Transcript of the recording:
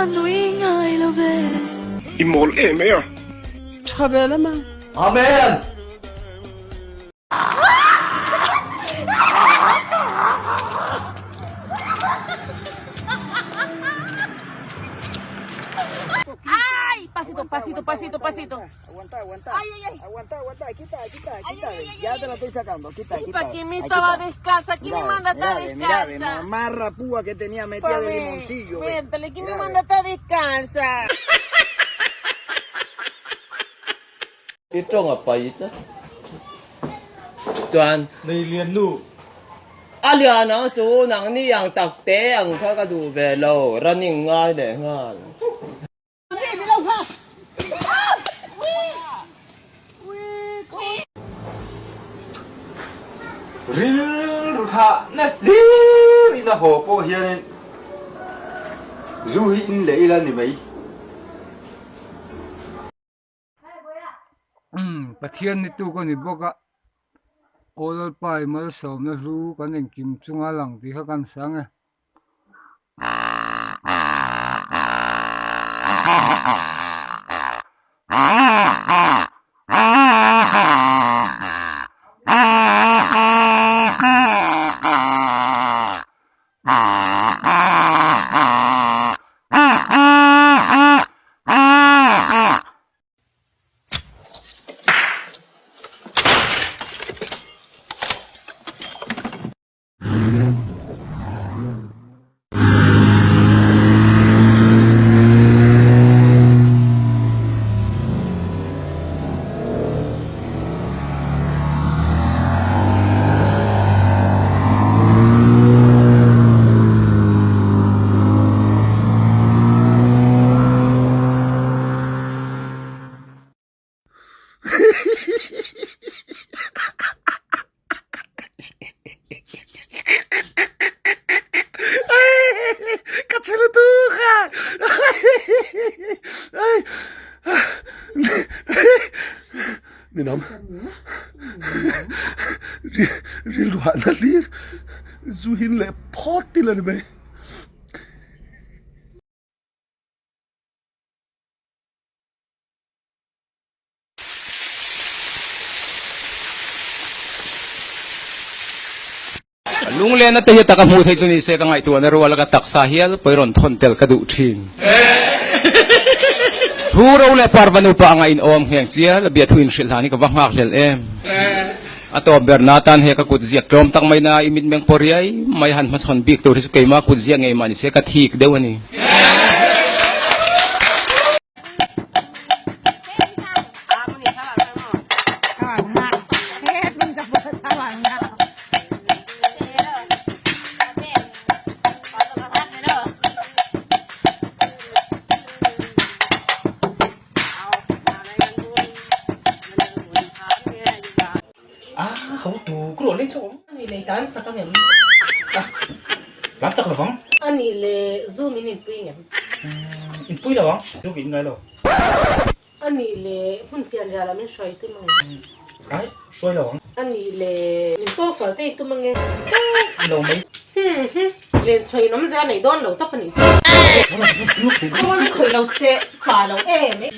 A nui ngai lo ve. I mawl em e a. Tha ve lam a. Amen! Ay, pasito, pasito, pasito, pasito. Aguanta, aguanta. Ay, ay, ay. Aguanta, aguanta. Quita, quita, Ay, quita. ay, ay, ay, Ya ay. te la estoy sacando. Quita, ¿Y quita. para qué me Ahí estaba quita. descalza? ¿Quién Mira, me manda a estar mira, mira, ve, descalza? mamarra púa que tenía metida de limoncillo. ve. Cuéntale, ¿quién me Mira, ve. manda a estar descalza? I tawng a pai tlat. Chuan. Nei lian nu. A lian ang chu nang ni ang tak te ang kha ka duh ve lo running ngai leh nghal. Rilru thah na hlir in a haw pawh hianin zu hi in leh ila ni mai. Pathian ni tu ka ni bawk a, Aw Lalpa i malsawmna hlu kan engkim chunga lang tih kha kan sang e. Ka che lutuk a Ninam Rilru hahna hlir zu hin leh phawt til a ni mai. Lunglenna te hi taka hmuh theih chu ni se ka ngaihtuahna rual a ka taksa hial pawi rawn thawn tel ka duh thin. Thu ro leh parva nupa anga in awm ngheng chial a biathu in hrilh hlan hi ka va nghak hlel em. A tawp ber na tan he ka kut ziak tlawm tak mai na i mitmeng pawh riai mai han hmachhawn bik tur hi chu keima kut ziak ngei mah ni se ka thik deuh a ni. Inpui lo ang, zu ka in ngai lo. A nih leh hmun fian rial ah min hruai tum ange. Ai, hruai lo ang. A nih leh min tawngsual te i tum ange. Lo mai. Hmm hmm, len chhuain awmzia a nei dawn lo tak a nih chu. Kawn khawih lo teh pa lo em e.